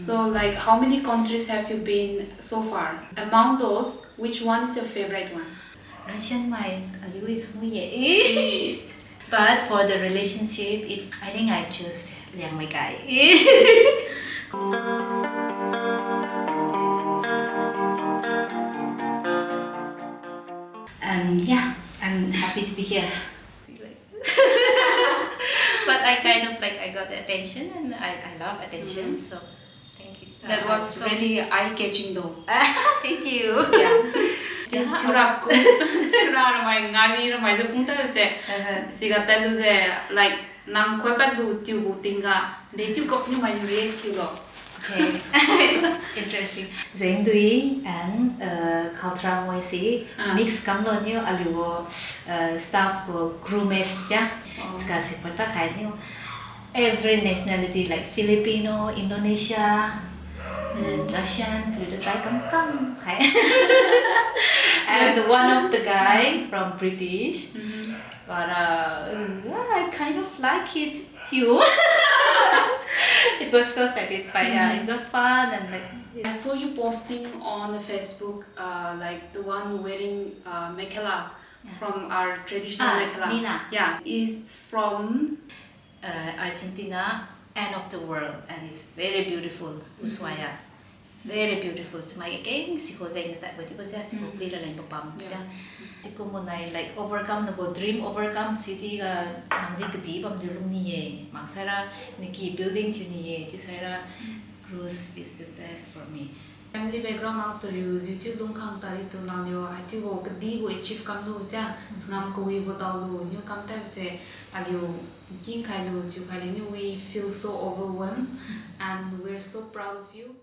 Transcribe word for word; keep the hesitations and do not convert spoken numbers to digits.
So, like, how many countries have you been so far? Among those, which one is your favorite one? Russian mai aliu i khamu ye. Eh. But for the relationship, it, I think I choose Liangmai gai. And yeah, I'm happy to be here. But I kind of, like, I got the attention and I, I love attention, so thank you. That was really eye-catching though. Thank you. Yeah. Thiura ku, thiura ramai, ngari ramai jiu pung tadse. Uh-huh. Siga tadlu se, like, nang khoipadlu thiubo tingga, de thiu kok niu mai react thiulo. Okay. It's interesting. Zengdui and, uh, Khaothra moi si mix kamlo niu aliu gu, uh, staff gu crewmates ja. Siga si khoipadkhai niu. Every nationality like Filipino, Indonesia, and Russian, paliutu try kamkam khai. And one of the guy from British, but, uh, yeah, I kind of like it too. It was so satisfying. Yeah, it was fun and, like, I saw you posting on the Facebook, uh, like, the one wearing, uh, mekhela from our traditional mekhela. Nina. Yeah, it's from, uh, Argentina, end of the world, and it's very beautiful, Ushuaia. It's very beautiful. Chamai kakeng siko jeng na tadbo chiubo ja, siko pui raleng papam ja. Sikumbo nai, like, overcome, nagu dream overcome, sidi ga nangdi kadih bamjiu lungni ye. Maksaira, naki building thiuni ye, chiusaira, cruise is the best for me. Family background nang chariujiu chiu lungkhang tadi tu nangniu haichiubo kadihbo achieve kamlu ja, changam kawibo daolu niu kam tadse aliu kingkhailu chiukhai leniu, we feel so overwhelmed and we're so proud of you.